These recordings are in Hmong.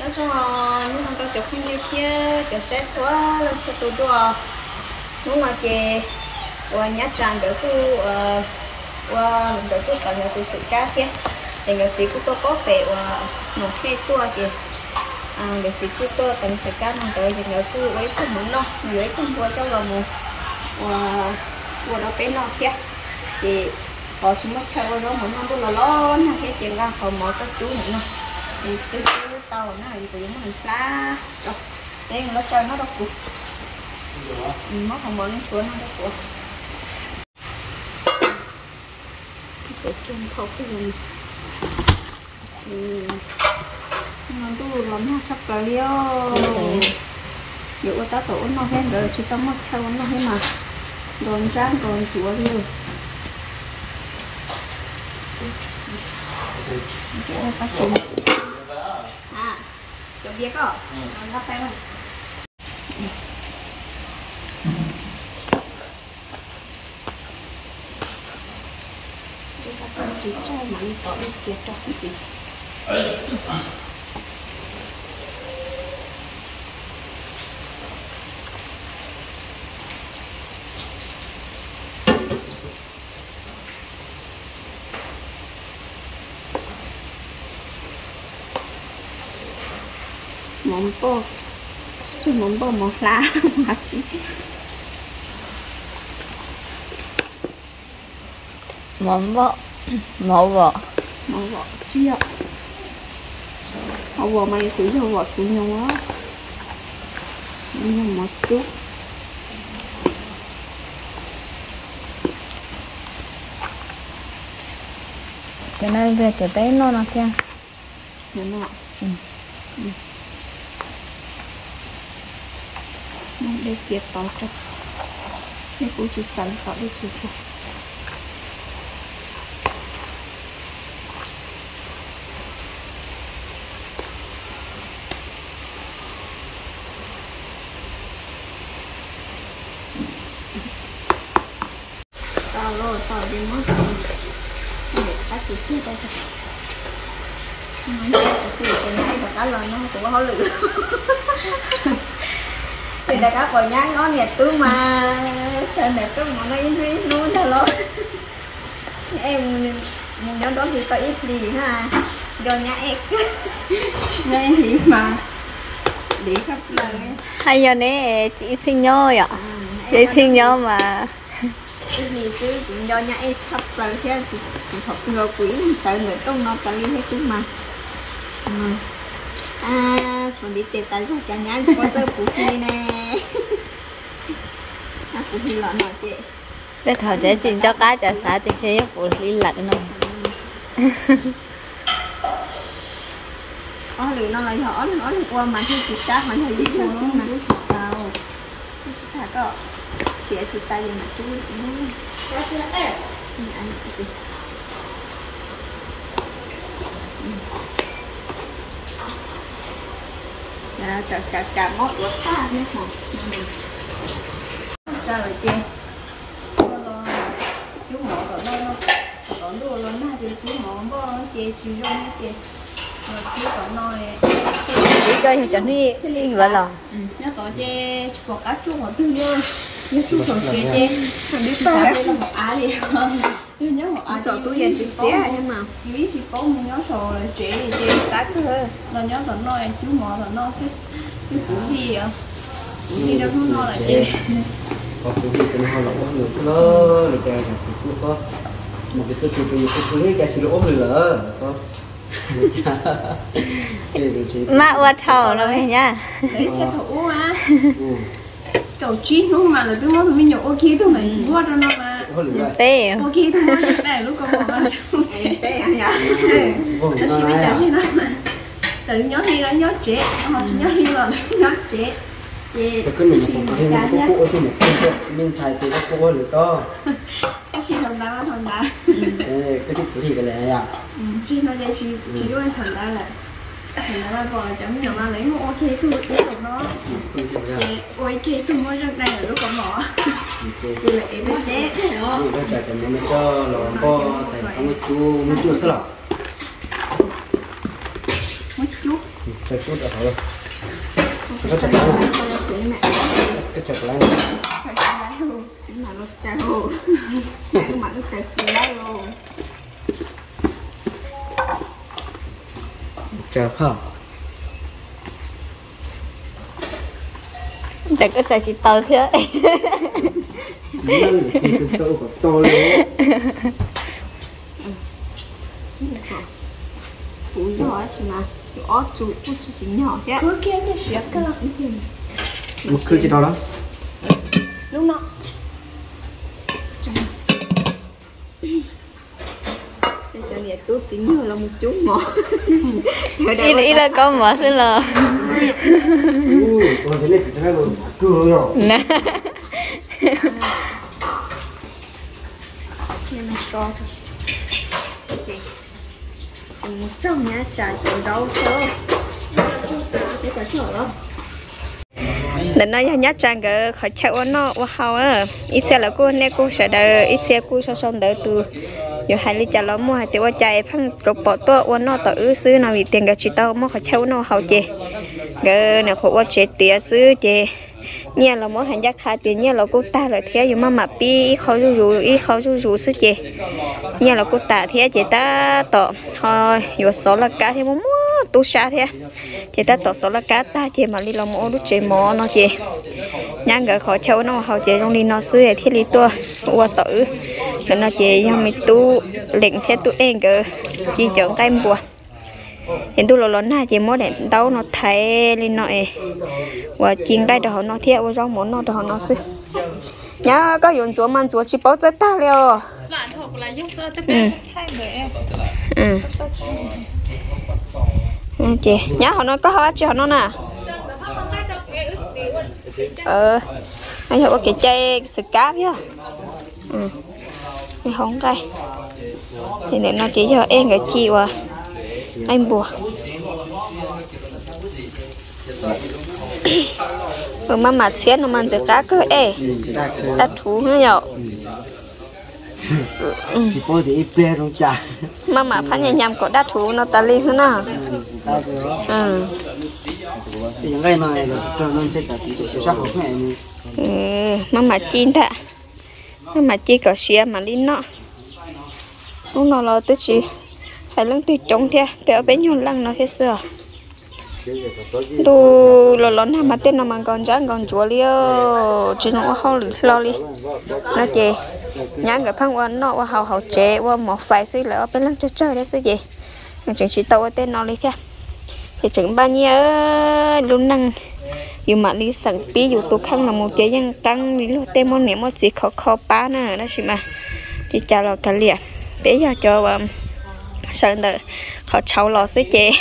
Nyob zoo, nyob zoo rau cov phooj ywg thiab cov saib txhua leej txhua tus dua. Hnub no ces uas nyab tsa nkawd kuj ua, nkawd kuj teev nkawd tus xwm kab thiab, ces nkawd txiv kuj tuaj pob pem uas Noom Hej tuaj ces nkawd txiv kuj tuaj teev xwm kab no ntawd ces nkawd kuj ua ib pluag mov noj, yuav ib pluag npua coj los mus ua, ua rau peb noj thiab. Ces qhov tsis muaj chaw ua zaub mov noj ntuj los los nag thiab ces nqa qhov mov coj cub ntawm no es twb cub tau na es kuv yuav muab hlab tso. Peb los tsaws no rau kuv, muab qhov mov nchuav no rau kuv. Ntuj los nag tshaj plaws li os. Yuav ua tab tom ua noj thiab nkawd tsis tau muaj chaw ua noj thiab mas nrov ntsab nrov ntsuav li. Mov npoj, tsuag mov npoj mov hlab mas tsis, mov npoj, mov vom, mov vom tsis yog, mov vom mas yuav tsum yog vom txhuv nyoos, yog mov cub. Cov no yog cov peb noj no thiab. Muab dej txiav tov rau, nej kuv tsis txaws tov dej txiav txog. Tau los tau ces muab qab tsuj tsuag rau tag. Tus nyab rov qab los no kuv ua hauj lwm. Ces rov qab pom nyab nyob niam tub mas sawv ntawm rooj mov no ib hnub ib hnub ntag los. Mus nyob nruab hlis tau ib hlis na, nco nyab ej, nyob ib hlis mas dev tshaj plaws. Hais yog ne, tsis ib txhij nyob yom, ib txhij nyob mas. Ib hlis xwb kuv nco nyab ej tshaj plaws thiab, kuv thaum twg los kuv ib leeg sawv ntawm rooj no tas li thiab xwb mas. Suav ntiv tes tas zog cas nyab ua txawj puv hli ne. Puv hli los no ces tej thaum tseem tsis nco qab cas xav tias ces yeej puv hli lawm no. Ob lwm no los yog ob leeg ob leeg ua mas thiaj tsis sab, ho yog ib leeg xwb mas tub tsis tau. Tub tsis tau koj siav tsis tau ces mam tub. Txawm xav cas mob duav tag thiab hos. Tsa lawm ces cub mov tom no, tom ntuj los nag ces cub mov npoj ces tsis zoo ces cub tom no. Ib koj yog cov hnub yuav los nyob tod ces tsis pom qab tsuj qhov twg li. Yog tsuj saum tsev ces tag li los hauv av li. Yog nyob hauv av tsom tub yees tsis txiav, yus ib tsis paub mus nyob saum tsev li ces qab kawg. Los nyob tom no cub mov tom no xwb. Twb puv hli, puv hli rau hnub no lawm ces. Qhov puv hli ces nws ho los ua hauj lwm thiab los li cas yam txwv kuj txhob mus kwv txuj tus tus yus puv hli cas tsis los ua hauj lwm lawm txhob. Maj ua dhau no nyab. Lawv txhia thaum ub kaum tsib hnub mas lawv twb muab tus me nyuam ua kiag tug ntawm nkuaj rau no mas. Teb ua kiag tug muaj zeeg dai lub kaus mom. Txawm nyob hli los nyob tsev, ho tsis nyob hli los nyob tsev. Ces kuv ua tug me ntxhais ces koj kuj ua lwm tod. Tab sis thaum ntawd mas thaum ntawd koj twb puv hli lawm yom. Tsis no ces tsis ua thaum ntawd lawm. Thaum ntawd mas pom cov me nyuam mas lawv yeej ua kiag tug ib tug no, ces ua kiag tug muaj zeeg dai lub kaus mom. Ces lawv ev peb teb. Cov mov no coj los npoj tais muab cub, muab cub xwb los? Muab cub. Tsaws kub rau hauv. Koj tsaws plab, koj tsaws plab. Mam los tsaws, mam los tsaws tsis laib los. Tsaws phaj. Ntawm koj tsaws tsis tau thiab. Kuv yog tab sis mas tus ob tsu kuj tsis tsis nyog thiab. Mus khwv tsis tau los. Lub no. Cov niam tub txiv nyuag los mus cub mov. Ib leeg ib lab kaub mov xwb los. Mus tsaug nyab tsa cov zaub thiab. Ntawm no yog nyab tsa nkawd qhov chaw ua noj ua haus. Ib txhia lawv kuj, nej kuj sawv daws ib txhia kuj sau sau ntawv tus yuav hais li cas los muaj, hais tias ua cas es pheej rov pom tuaj ua noj tom wb xwb no, vim tias nkawd tsis tau muaj qhov chaw ua noj ua haus ces nkawd nyuam qhuav ua tsev tiav xwb ces nyiaj los muab hais ncaj qha tias nyiaj los kuj tag lawm thiab, yus maj mam pib ib qho zuj zus ib qho zuj zus xwb ces nyiaj los kuj tas thiab ces tab tom ho yuav xov laj kab thiab, muaj muaj tub sab thiab. Ces tab tom xov laj kab tag ces mam li los mus ua lub tsev mov no ces nyab nkawd qhov chaw ua noj ua haus ces zoo li no xwb thiaj li tuaj ua tom wb. Ntawm no ces yog me tub Leem thiab tub Ej nkawd ci cov nqaij npua. Ces ntuj los los nag ces muab daim ntaub no thaiv li no es uas ci nqaij rau hauv no thiab ua zaub mov noj rau hauv no xwb. Nyab koj yuav ntxuav mas ntxuav tsis paub txawj tag li os. Ces nyab hauv no koj hau dab tsi hauv no na? Yog ua kev cai xwm kab yog hau nqaij. Ntawm no ces yog Ej nkawd ci uas nqaij npua. Maj mam txhiab no mas ntxim qab kawg Ej. Daj rhuv yom. Maj mam phab nyas nyas kom daj rhuv no tas li xwb na. Maj mam ci ntag. Maj mam ci kom siav mam li noj. Hnub no los twb tsis hais leej twg coob thiab, peb ob peb nyuag leej no thiab xwb os. Ntuj los los nag mas tej no mas nkaus ntsab nkaus ntsuav li, tsis zoo ua hauj lwm hlo li. No ces nyab nkawd pheej ua noj ua haus hauv tsev ua mov fais xwb, lawv ob peb leeg tsawg tsawg thiab xwb ces tseem tsis tau ua tej no li thiab. Ces tseem npaj nyiaj, lub neej yus mam li xeem pib yus tus kheej los mus ces yeej qeeb li luag tej muaj niam muaj txiv khov kho pab na, tab sis mas li cas los kav liam, peb yog cov uas sawv ntawm qhov tshauv los xwb ces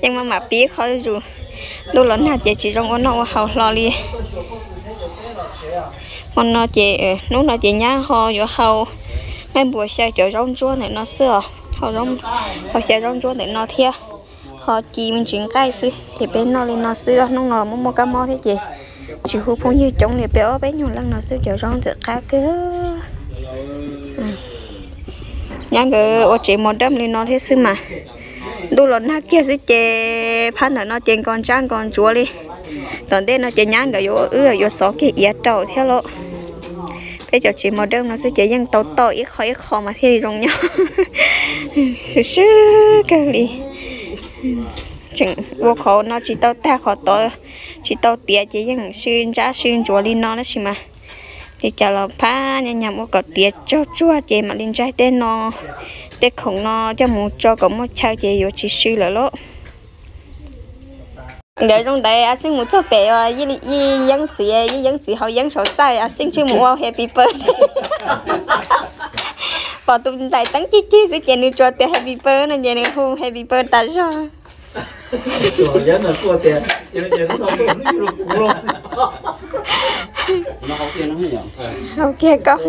yeej maj mam pib qhov zus. Ntuj los nag ces tsis zoo ua noj ua haus hlo li. Hmo no ces, hnub no ces nyab ho yuav hau nqaij npua xyaw cov zaub ntsuab ntawm no xwb os, hau xyaw zaub ntsuab ntawm no thiab ho ci me ntsis nqaij xwb ces peb noj li no xwb. Hnub no muaj muaj kab mob thiab ces tsis hu phooj ywg coob li, peb ob peb nyuag leej no xwb, cov zaub ntxim qab kawg. Nyab nkawd ua tsev mos dawb li no thiab xwb mas, ntuj los nag kiag xwb ces phab ntawm no ces nkaus ntsab nkaus ntsuav li. Tom ntej no ces nyab nkawd yuav ua wb yuav xov kiag iav rau thiab lauj. Peb cov tsev mos dawb no xwb ces yeej tau toj ib qho ib qho mas thiaj li zoo nyob. Swb swb kawg li. Tseem ua qhov no tsis tau tag, qhov tod tsis tau tiav ces yeej sw ntsab sw ntsuav li no tab sis mas li cas los phab nyas nyas ua kom tiav tsaug tsuag ces mam li ntsaig tej no, tej khoom no coj mus tso kom muaj chaw ces yuav tsis sw lawm lauj. Nkawd zoo ntawd, a xeeb mus txog pem, Yij Yeeb txiv, Yij Yeeb txiv hauv Yeeb saum txaj, a xeeb tsis mus ua happy birthday. Pom tus nplaim teeb cig cig xwb ces nws tsuas tias happy birthday no ces nws hu happy birthday tas zog. Hau kiag koj.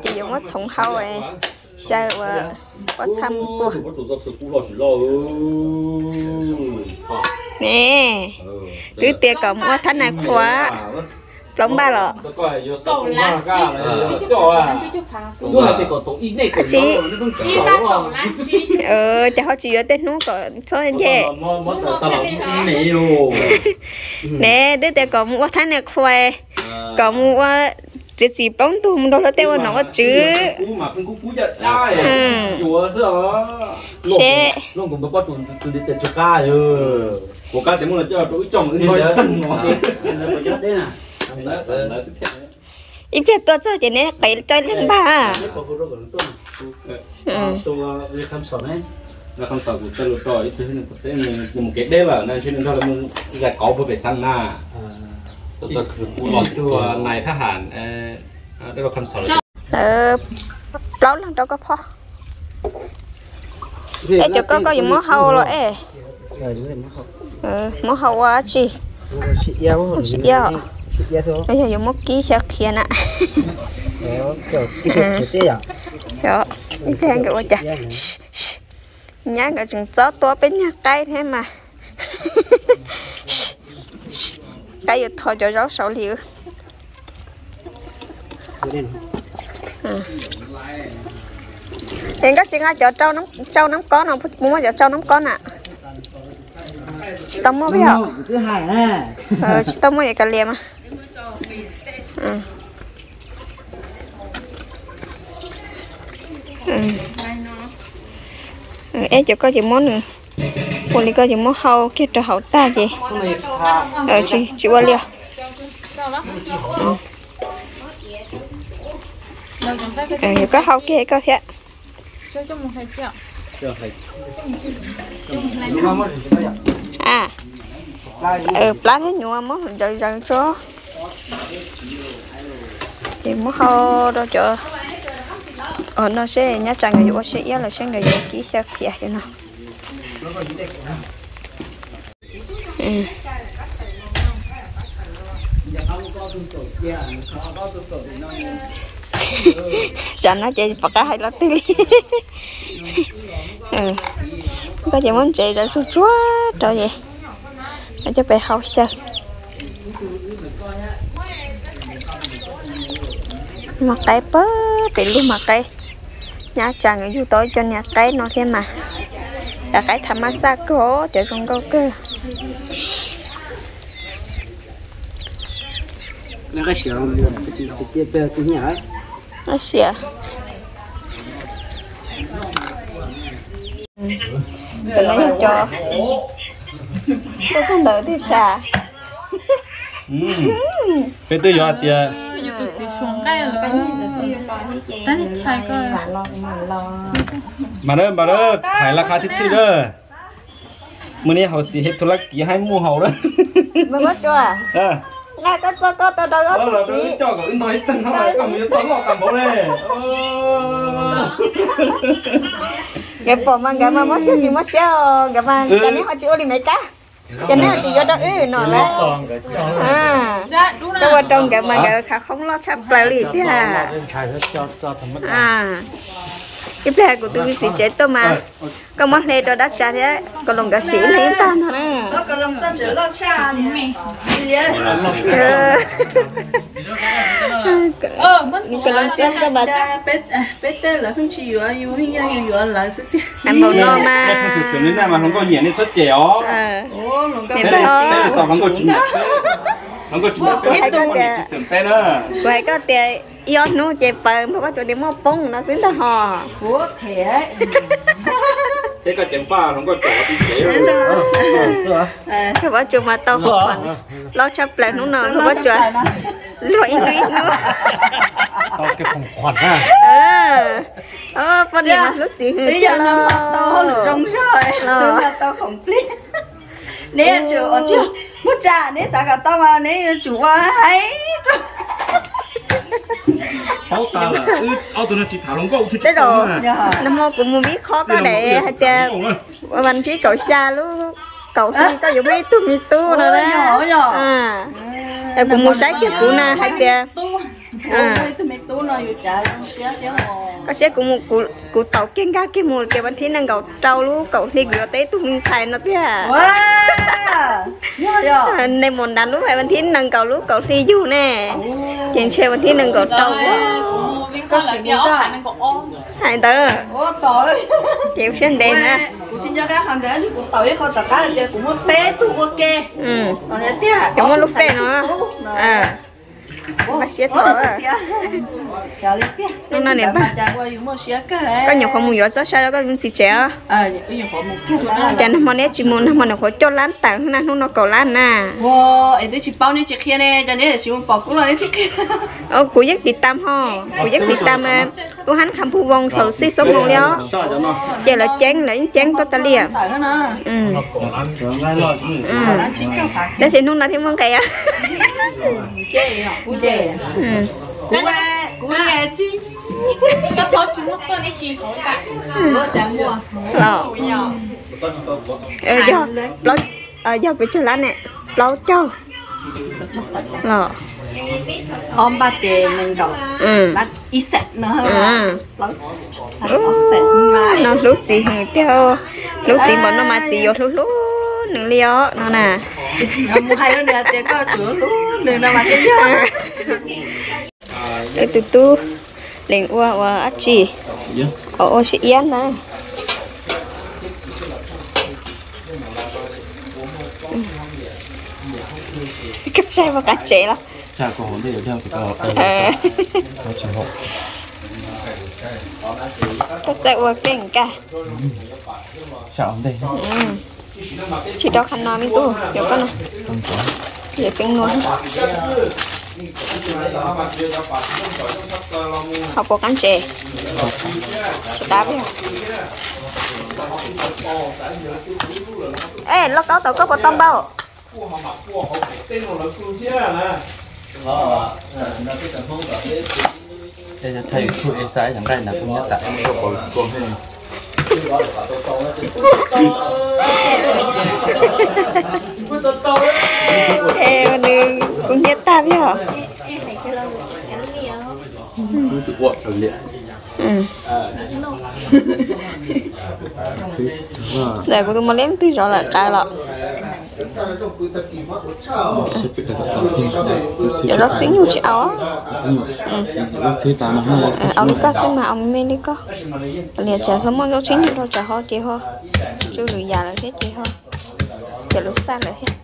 Ces yuav muab txhoov hau xyaw ua pob txha mus puag. Ne, twb tias kom mus ua thab nais qhuav. Plaub npaj los? Tsis, ces ho tsis yuav tej hnub kom txhob nce. Ne twb tias kom mus ua thab niam qhuas, kom mus ua txiav txim plaub ntug mus nrog luag tej ua nom ua tswv. Seb, ib pliag tuaj txog ces neb qev tso ib leeg npaj. Kev deb lawm na, ntshe nws nrog lawv mus zais kauv puag pem xeev na. Tus nais thab ham, plaub leeg rau koj phoj. Es cov koj, koj yuav muab hau los es? Muab hau ua dab tsi? Yog yuav muab kib xyaw qhiav na. Ib pliag nkawd ua cas, nyab nkawd tseem txob tua peb nyuag qaib thiab mas. Qaib yuav tho cov zaub saud li. Es nkoj tsis nqa cov tsau nab kob no, puas muaj cov tsau nab kob na? Tsis tau muaj peb yom? Tsis tau muaj, yuav kav liam mas. Es cov koj ces muab nws, ua li koj ces muab hau kiag rau hauv tag ces tsis ua li os. Koj hau kiag koj thiab. A, plab thiab nyuam muab zaws zaws tso. Ces muab hau rau cov no seb nyab tsa nkawd yuav ua siab iab los seb nkawd yuav kib xyaw qhiav no. Tsam no ces pom qab hais los twg li. Koj ces muab ntsev zaws tsuag tsuag rau es coj pem hau xyaw. Mas qaib pag pem lub mas qaib, nyab tsa nkawd yug tau ib co niag qaib no thiab mas. Cov qaib thav mab xaj kawg, cov zoo nkauj kawg. Qab sia. Cov no yog cov tuaj txog ntawd thiaj sam. Peb twb yuav hais tias, mas na, mas na, thaiv laj qab thwj thwj na. Mus niaj haus xis he thu lab kiv haib muaj haus na. Nqa koj txoj koj tau rau koj tus txiv. Coj kom wb ntog ib teg no koj mus yuav txoj loj tag npaum li. Nkawd pom mas nkawd mas muab siab tsis muab siab os, nkawd mas cas neb ho tsis ua li Meskas, ces neb ho tsis yuav rau wb no lawm. Koj ua rau nkawd mas nkawd khav khoob loj tshaj plaws li thiab. Ib pliag kuv tus me txiv tsev tuaj mas koj muab hle rau dab tsa thiab, koj los nkawd sim ib leeg ib tag no na. Peb tej lawv pheej tsis yuav yus, pheej yog yus yuav lawv xwb tiag. Npaum no mas xwm xwm li nej mas hluas nkauj nyiam nej txhob cem os. Kuv hais koj tias, kuv hais koj tias ib ob hnub ces paws npawg Vaj Tsuas tias muaj poob no xwb ntag hos. Npawg Vaj Tsuas mas tau qhov loj tshaj plaws hnub no, npawg Vaj Tsuas luag ib hnub ib hnub. Poj niam mas hlub txiv hwm tiag los. Neb yuav tsum, muab tsa neb xav kom tau mas neb yuav tsum ua hais. Paub tas lawm, ob tug no tsis tham hluas nkauj. Tej zaum nag hmo kuv mus vib qhob koj daim hais tias ua vas thib kaum xya lub kaum hli koj yuav muaj ib tug me tub no na. Kuv mus saib kiag kuv na hais tias Koj saib kuv mus, kuv taus kiag nkag kiag mus tias vas thib nees nkaum rau lub kaum hli kuv yuav teb tus me ntxhais no tiag. Nej mus nram lub hais vas thib nees nkaum lub kaum hli yug ne, ces ntshe vas thib nees nkaum rau. Hais ntawd ces ua siab ntev na. Kuv muaj lub pej no. Mas siab thaum hnub no niam, koj nyuam qhuav mus yuav txoj sai rau koj tus txiv tsev os. Cas nag hmo neb tsis mus, nag hmo nws qhuav coj lab tawm na, hnub no kaum lab na. Kuv yeej tiv tam ho, kuv yeej tiv tam lub hab kham phu voos xaus xij xob moos li os. Ces lawv ceeb, lawv yeej ceeb tuaj tas li. Tab sis hnub no thiaj muaj nqe. Los, yog, yog pes tsawg lab ne? Plaub caug los. No hlub txiv heev tiag, hlub txiv npaum no mas txiv yuav hlub hlub nws li os no na. Wb tus tub lees ua ua dab tsi? Ua siab iab na. Koj saib puas qab tsev los? Koj txawj ua keej kag. Tsis rau qhov no me tub, yuav koj no. Yuav teeb nua. Ho puas qab tsev? Tsis qab. Es lauj kaub tau koj puas tau npaum? Nws kub hnyiab tag thiab. Ntawm kuv tus mos liab twg zov lawm qab los. Cov zaub txhwb nyuj tsis au. Au li koj xwb mas, au me me li koj. Liam tsam xov muaj zaub txhwb nyuj rau tsam ho ces ho tsw lwm yam lawm thiab ces ho xiam lub xaj lawm thiab.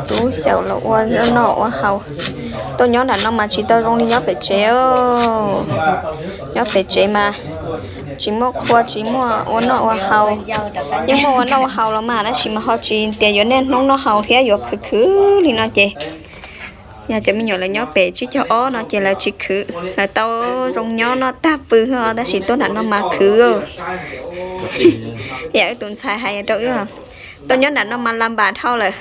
Tub xyaum los ua noj ua haus. Tuaj nyob nram no mas tsis tau zoo li nyob pem tsev. Nyob pem tsev mas tsis muaj qhua tsis muaj ua noj ua haus. Yeej muaj ua noj ua haus los mas tab sis mas ho tsis tias yuav niaj hnub noj haus thiab yuav khwv khwv li no ces yog cov me nyuam lawv nyob pem tsib caug ob no ces lawv tsis khwv, lawv tau zoo nyob noj tag pw tab sis tuaj nram no mas khwv. Yam wb tus ntxhais hais rau wb, tuaj nyob nram no mas las npam dhau lawm.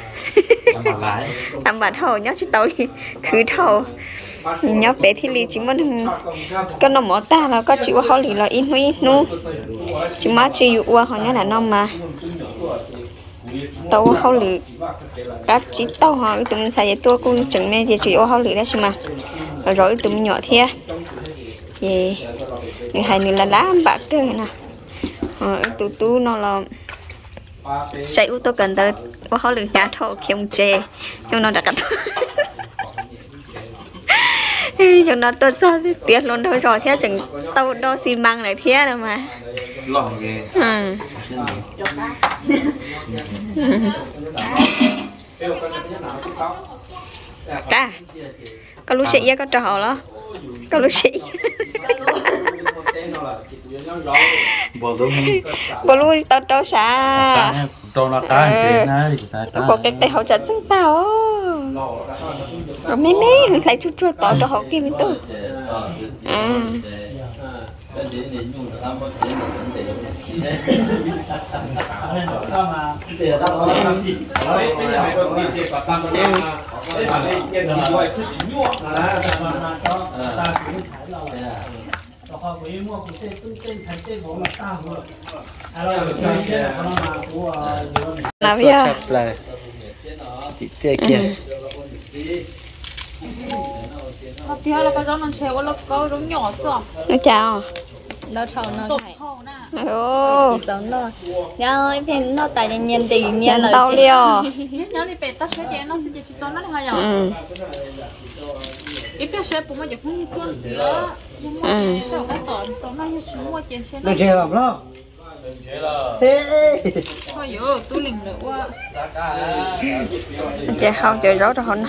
Las npam dhau nyob tsis tau li, khwv dhau. Nyob pem thiaj li tsis muaj neeg, koj noj mov tag los koj tsis ua hauj lwm los ib hnub ib hnub tsis muaj dab tsi yus ua, ho nyob nram no mas tau ua hauj lwm qab tsib taug, ho wb tus me ntxhais ces tuaj kuj tseem me ces tsis ua hauj lwm tab sis mas los zov wb tus me nyuam thiab. Ces nws hais nws las las npam kawg na. Wb tus tub no los tsaib ub tuaj kawm ntawv ua hauj lwm hnyav dhau khiav mus tsev, xyoo no rov qab tuaj. Xyoo no tuaj txog tiav hluas nraug zos thiab tseem tau do xi mas lawm thiab no mas. Qab, koj lub siab iab koj rau hauv los? Koj lub siab iab. Npua lub tau rau sav. Lub qhov qe qe hauv tsam txeeg tag os. Me me hlais tsuag tsuag tod rau hauv kiag me tub. Nav yog tshaj plaws, txim txiaj kiag. Ua cas os? Noj tas nyias nyias ntim nyias lawm ntau li os. Ces hau cov zaub rau hauv no.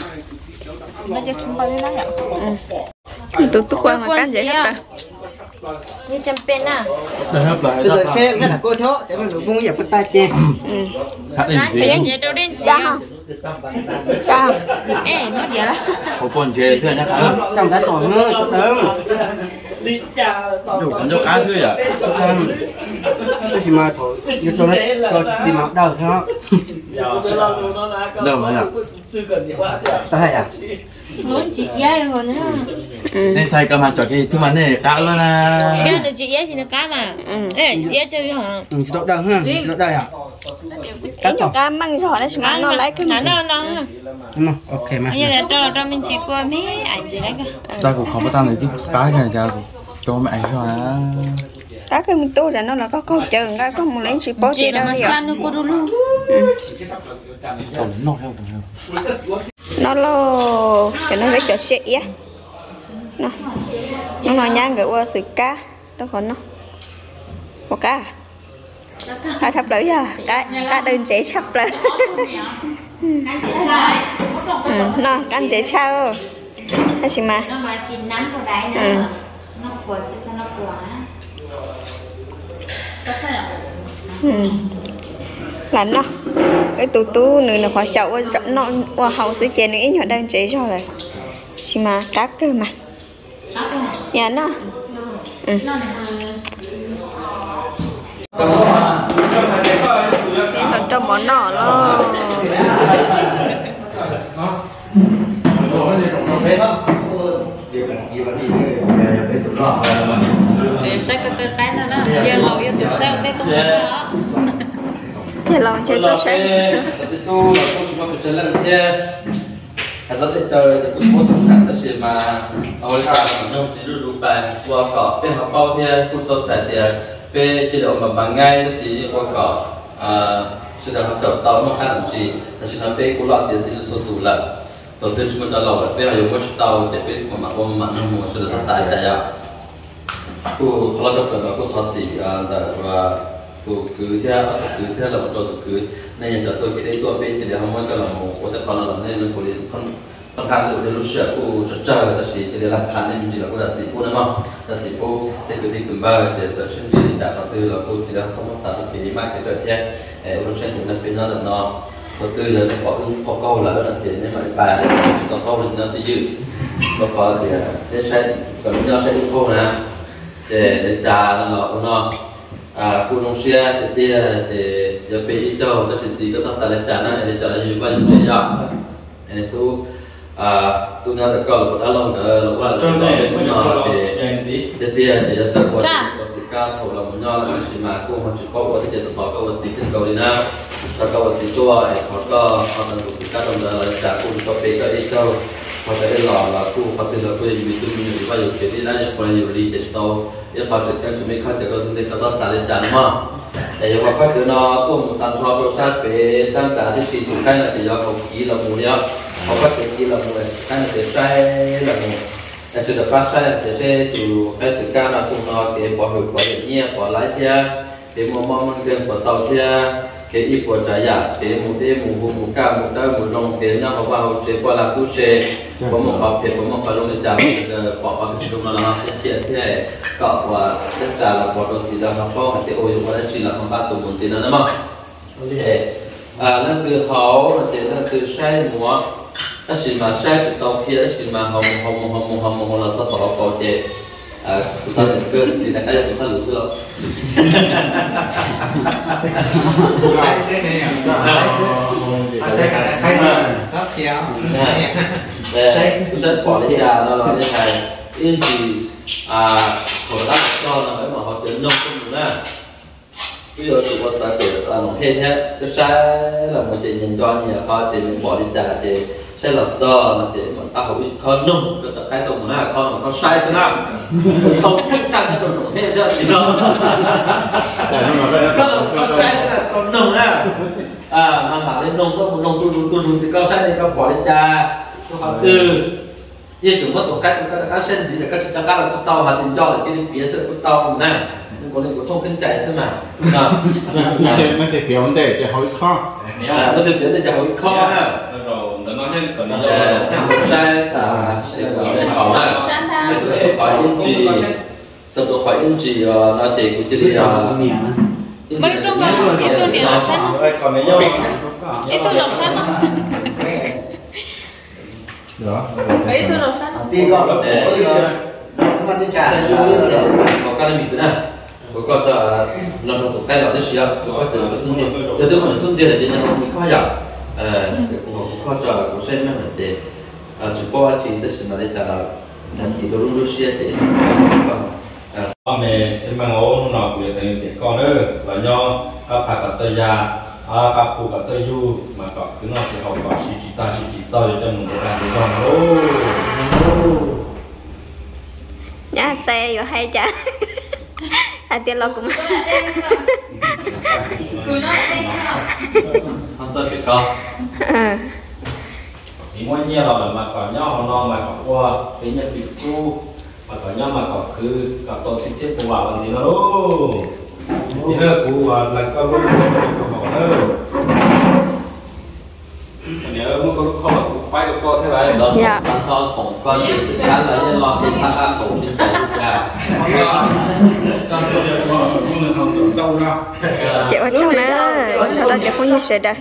Tus tub kuaj mas kab ntsev hab plaws. Txawm seb ua nram koj thiab, cov no lus Hmoob yam puas tag ces. Sab, sab. Hauv koj ntsev thiab nyob qhov xaj ntawv tom na, cov dawb. Ncauj qab xwb yom. Tab sis mas thaum yuav tso, tso tsis txi mas dawb thiab. Dawb mas yom. Tsis hais yom. Nej txhais ko mas tsom kiag twb mas nej qab lawm na. Nws tsis iab ces nws qab mas. Iab tsis tau dawb, tsis tau dawb yom. Ib nyuag qab meej zog tab sis mas noj laib kawg. Rau me ntsis kua me ais ntsis laib kawg. Tag kuv qhov pas tag ntawd twb qab kawg, cas kuv rau me ais zog. Qab kawg me tub, tsam no los koj qaug cawv nqa koj mus lawm tsis paub tias dawb li os. Noj lauj, cov no peb cov siab iab. Hnub no nyab nkawd ua xwm kab rau qhov no. Ua qab, qab tshaj plaws yog qab dawb ntsev tshaj plaws. Noj qab ntsev tshaj, tab sis mas lam noj. Wb tus tub nws, nws qhov xyaum ua haus xwb ces nws ib nyuag dawb ntsev zog lawm, tab sis mas qab kawg mas. Yog noj. Peb los rau mov noj lauj. Saib ko taw qaib no na, yawg laus yog tus saib ua tej tub. Yawg laus ntshe txawj saib. Hais txog tej chaw ces kuj txhob txhais tab sis mas ua ib qho nyob txiv zuj zus pais ua kom peb ho paub thiab kuj txhob txhais tias peb cia li ua npas npas nqaij tab sis yeej ua kom sawv daws ho xyaum tau noj qab los ntsis. Tam sim no peb kuj loj tiav txiv txhua tus lawm, thaum twg tsis muaj cov laus lawm peb ho yuav muab tsis tau ces peb kuj mam ua mam nug mus sawv daws xav xav li cas yom. Kuj qhov loj tshaj plaws mas kuj thov txim ntawm tus kwv thiab ob tug kwv thiab los rau tus kwv, nej yog cov tuaj kev deb tuaj peb cia li ho muab coj los mus ua tej qhov no los nej kuj li Qhov no ua tej lub sij hawm kuj tsawg tsawg tab sis cia li laj qha nej me ntsis los kuj zam txim pub na mog, zam txim pub tej kwv tij kwv npawg ces txawm sib ntsib li cas qhov twg los kuj cia li txhob muab xav rau kev maj kev rawm thiab, es ua lub siab ntev no peb nyob ntawm no, qhov twg yog nej pom wb qaug qaug lawm no ces nej mam li pab, tsis tau qaug li no twj ywm, rau qhov tias peb saib txawm nyob saib wb qaug na, ces li cas no los ua no, kuj zoo siab tiag tiag ces yog peb ib zaug tab sis txiv koj txhob xav li cas na, es li cas los yog yus vaj yus tsev yog. Es nws tub, tub nyob ntawm koj los puas dab laug ntawd los ua lawm tsis tau peb hnub no ces tiag tiag ces yog txawm ua ua xwm kab thaum los mus nyob lawm tab sis mas kuj ho tsis paub ua thiab ces tos tos koj ua txiv kawg nkaus li na. Thaum koj ua txiv tuaj es qhov koj qhov ntawd tus xwm kab rau ntawd los cas kuj tsis tau peb koj ib zaug, qhov koj ib los los kuj qhov twg los kuj yog yus me tub me nyuam yus vaj yus tsev thiab na, yog qhov yus li ces tsis tau ib qho tseem ceeb tsis muaj ib qho ces koj tus ntej koj txhob xav li cas no mog. Es yuav qhov kab cawv no tuaj mus tag nrho rau sab pem sab nrad tib si tus qaib no ces yuav haus kiv los mus li os. Haus kab cawv kiv los mus es tus qaib no ces saib los mus. Es sawv daws pab saib tias seb tus qaib xwm kab no tus no kev pov hwm pov yawm nyiaj pov laib thiab, kev muaj mob muaj nkeeg puas tau thiab, kev ib puas tsav yam, kev mus deb mus huv mus kaj mus dawb mus zoo, kev nyob hauv vaj hauv tsev poj lag tub se, puas muaj qhov phem puas muaj qhov zoo li cas sawv daws pom qhov twg tsis zoo no los qhia thiab kom ua teb tsa los pov rau txiv lawv ho paub hais tias ua yuav ua dab tsi los ho npaj tus mus ntxiv no na mog. Leej twg haus no ces leej twg saib mus, tab sis mas saib tsis tau qhia tab sis mas haus mus haus mus haus mus haus mus haus los txog tom hauv paus ces kuv xav tias kawg txiv na, qab yog kuv xab lus xwb los. Kuv saib pom li cas no los nej hais. Ib ntsis thaum rov qab los txog no wb mam ho cov noog tuaj mus na. Wb yuav tsum ua txawv pem Noom Hej thiab, twb saib los mus ces nyias nco nyias qhov tias nws npaum li cas ces saib los txog no ces mam rov qab hau ib khob noog rau cov qaib tau mus na, khob no khob saib xwb na. Tau txheeb tshaj nyob rau Noom Hej thiab txiv no. Khob no khob saib xwb na, khob noog na. Mas mam li noog tuaj mus noog tuaj zus tuaj zus ces koj saib nej koj pom li cas, tus qhov twg. Yeej tseem muab tus qaib rau koj rov qab saib ntxiv, koj tsis rov qab los kuj tau, hais tias nco lawm cia li piav xwb kuj tau na. Kuv li kuv thooj keeb cai xwb mas. Muab tej piav ua ntej ces hau ib khob. Muab tej piav ua ntej ces hau ib khob na. Saib tas qhov ib ntsis, txog tus qhov ib ntsis no ces kuv cia li. Ib tug niam los saib no, ib tug los saib no. Koj li mis na, kuv koj no rau tus qaib los tib si, kuv koj cov twb muaj xub ntiag lawm ces nyob hauv mis khob yom. Kuv koj tso kuv saib meej lawm ces tsis paub dab tsi tab sis mas li cas los nag kis rau lub lub siab ces koj me txhiaj meej, hnub no kuv yuav teev tiam koj na, los nyob qab phaj kom txawj ya, qab phu kom txawj yug, mas kom khwv noj khwv haus kom siv tsis tag siv tsis txog yuav coj mus ntuav dag ntuav zog no lauj. Nyab Txais yuav hais cas? Hais tias los kuv txiv muaj nyiaj los lawm mas kom nyob hauv no mas kom ua kev nyiaj kev kub, mas kom nyob mas kom khwv kom tau txhij txhiab puas vam los ntxiv no lauj. Txiv na, kuv lees koj lub, koj maum na. Muab koj lub khob los kuv faib rau koj thiab lauj. Ces ua tsaug na, ua tsaug rau cov phooj ywg sawv daws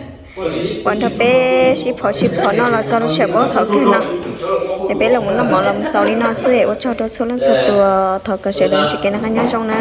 uas nrog peb sib phov sib phov no los txog lub sij hawm thov kawg no. Es peb los mus noj mov los mus xaus li no xwb, ua tsaug rau txhua leej txhua tus, thov kom sawv daws tsis kev noj qab nyob zoo na.